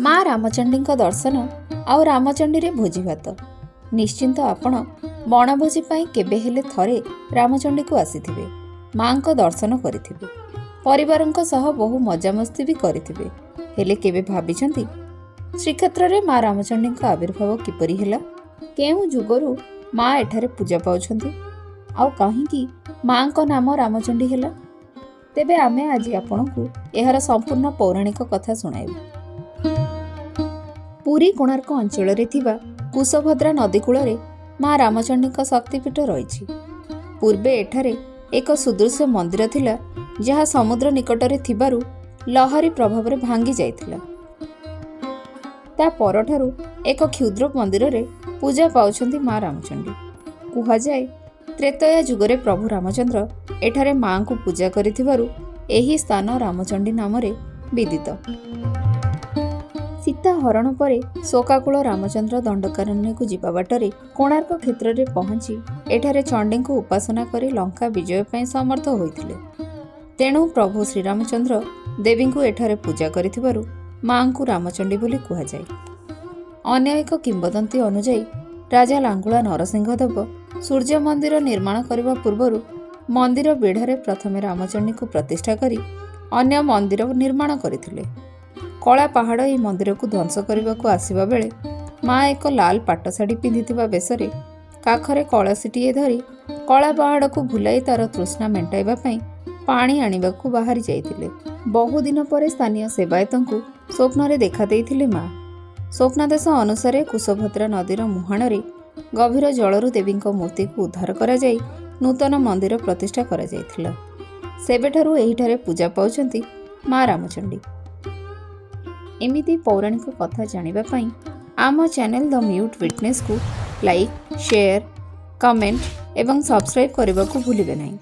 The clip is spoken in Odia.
ମା ରାମଚଣ୍ଡୀଙ୍କ ଦର୍ଶନ ଆଉ ରାମଚଣ୍ଡୀରେ ଭୋଜି ଭାତ। ନିଶ୍ଚିନ୍ତ ଆପଣ ବଣଭୋଜି ପାଇଁ କେବେ ହେଲେ ଥରେ ରାମଚଣ୍ଡୀକୁ ଆସିଥିବେ, ମାଙ୍କ ଦର୍ଶନ କରିଥିବେ, ପରିବାରଙ୍କ ସହ ବହୁ ମଜାମସ୍ତି ବି କରିଥିବେ। ହେଲେ କେବେ ଭାବିଛନ୍ତି, ଶ୍ରୀକ୍ଷେତ୍ରରେ ମା ରାମଚଣ୍ଡୀଙ୍କ ଆବିର୍ଭାବ କିପରି ହେଲା? କେଉଁ ଯୁଗରୁ ମା ଏଠାରେ ପୂଜା ପାଉଛନ୍ତି ଆଉ କାହିଁକି ମାଙ୍କ ନାମ ରାମଚଣ୍ଡୀ ହେଲା? ତେବେ ଆମେ ଆଜି ଆପଣଙ୍କୁ ଏହାର ସମ୍ପୂର୍ଣ୍ଣ ପୌରାଣିକ କଥା ଶୁଣାଇବୁ। ପୁରୀ କୋଣାର୍କ ଅଞ୍ଚଳରେ ଥିବା କୁଶଭଦ୍ରା ନଦୀ କୂଳରେ ମା ରାମଚଣ୍ଡୀଙ୍କ ଶକ୍ତିପୀଠ ରହିଛି। ପୂର୍ବେ ଏଠାରେ ଏକ ସୁଦୃଶ୍ୟ ମନ୍ଦିର ଥିଲା, ଯାହା ସମୁଦ୍ର ନିକଟରେ ଥିବାରୁ ଲହରୀ ପ୍ରଭାବରେ ଭାଙ୍ଗି ଯାଇଥିଲା। ତା ପରଠାରୁ ଏକ କ୍ଷୁଦ୍ର ମନ୍ଦିରରେ ପୂଜା ପାଉଛନ୍ତି ମା ରାମଚଣ୍ଡୀ। କୁହାଯାଏ, ତ୍ରେତୟା ଯୁଗରେ ପ୍ରଭୁ ରାମଚନ୍ଦ୍ର ଏଠାରେ ମାଙ୍କୁ ପୂଜା କରିଥିବାରୁ ଏହି ସ୍ଥାନ ରାମଚଣ୍ଡୀ ନାମରେ ବିଦିତ। ସୀତା ହରଣ ପରେ ଶୋକାକୁଳ ରାମଚନ୍ଦ୍ର ଦଣ୍ଡକାରଣ୍ୟକୁ ଯିବା ବାଟରେ କୋଣାର୍କ କ୍ଷେତ୍ରରେ ପହଞ୍ଚି ଏଠାରେ ଚଣ୍ଡୀଙ୍କୁ ଉପାସନା କରି ଲଙ୍କା ବିଜୟ ପାଇଁ ସମର୍ଥ ହୋଇଥିଲେ। ତେଣୁ ପ୍ରଭୁ ଶ୍ରୀରାମଚନ୍ଦ୍ର ଦେବୀଙ୍କୁ ଏଠାରେ ପୂଜା କରିଥିବାରୁ ମାଙ୍କୁ ରାମଚଣ୍ଡୀ ବୋଲି କୁହାଯାଏ। ଅନ୍ୟ ଏକ କିମ୍ବଦନ୍ତୀ ଅନୁଯାୟୀ, ରାଜା ଲାଙ୍ଗୁଳା ନରସିଂହ ଦେବ ସୂର୍ଯ୍ୟ ମନ୍ଦିର ନିର୍ମାଣ କରିବା ପୂର୍ବରୁ ମନ୍ଦିର ବେଢ଼ାରେ ପ୍ରଥମେ ରାମଚଣ୍ଡୀଙ୍କୁ ପ୍ରତିଷ୍ଠା କରି ଅନ୍ୟ ମନ୍ଦିର ନିର୍ମାଣ କରିଥିଲେ। କଳା ପାହାଡ଼ ଏହି ମନ୍ଦିରକୁ ଧ୍ୱଂସ କରିବାକୁ ଆସିବା ବେଳେ ମା ଏକ ଲାଲ ପାଟଶାଢ଼ୀ ପିନ୍ଧିଥିବା ବେଶରେ କାଖରେ କଳସୀଟିଏ ଧରି କଳା ପାହାଡ଼କୁ ଭୁଲାଇ ତାର ତୃଷ୍ଣା ମେଣ୍ଟାଇବା ପାଇଁ ପାଣି ଆଣିବାକୁ ବାହାରି ଯାଇଥିଲେ। ବହୁଦିନ ପରେ ସ୍ଥାନୀୟ ସେବାୟତଙ୍କୁ ସ୍ୱପ୍ନରେ ଦେଖାଦେଇଥିଲେ ମା। ସ୍ୱପ୍ନାଦେଶ ଅନୁସାରେ କୁଶଭଦ୍ରା ନଦୀର ମୁହାଣରେ ଗଭୀର ଜଳରୁ ଦେବୀଙ୍କ ମୂର୍ତ୍ତିକୁ ଉଦ୍ଧାର କରାଯାଇ ନୂତନ ମନ୍ଦିର ପ୍ରତିଷ୍ଠା କରାଯାଇଥିଲା। ସେବେଠାରୁ ଏହିଠାରେ ପୂଜା ପାଉଛନ୍ତି ମା ରାମଚଣ୍ଡୀ। ଏମିତି ପୌରାଣିକ କଥା ଜାଣିବା ପାଇଁ ଆମ ଚ୍ୟାନେଲ୍ ଦ ମ୍ୟୁଟ୍ ୱିଟନେସ୍କୁ ଲାଇକ୍, ସେୟାର, କମେଣ୍ଟ ଏବଂ ସବସ୍କ୍ରାଇବ୍ କରିବାକୁ ଭୁଲିବେ ନାହିଁ।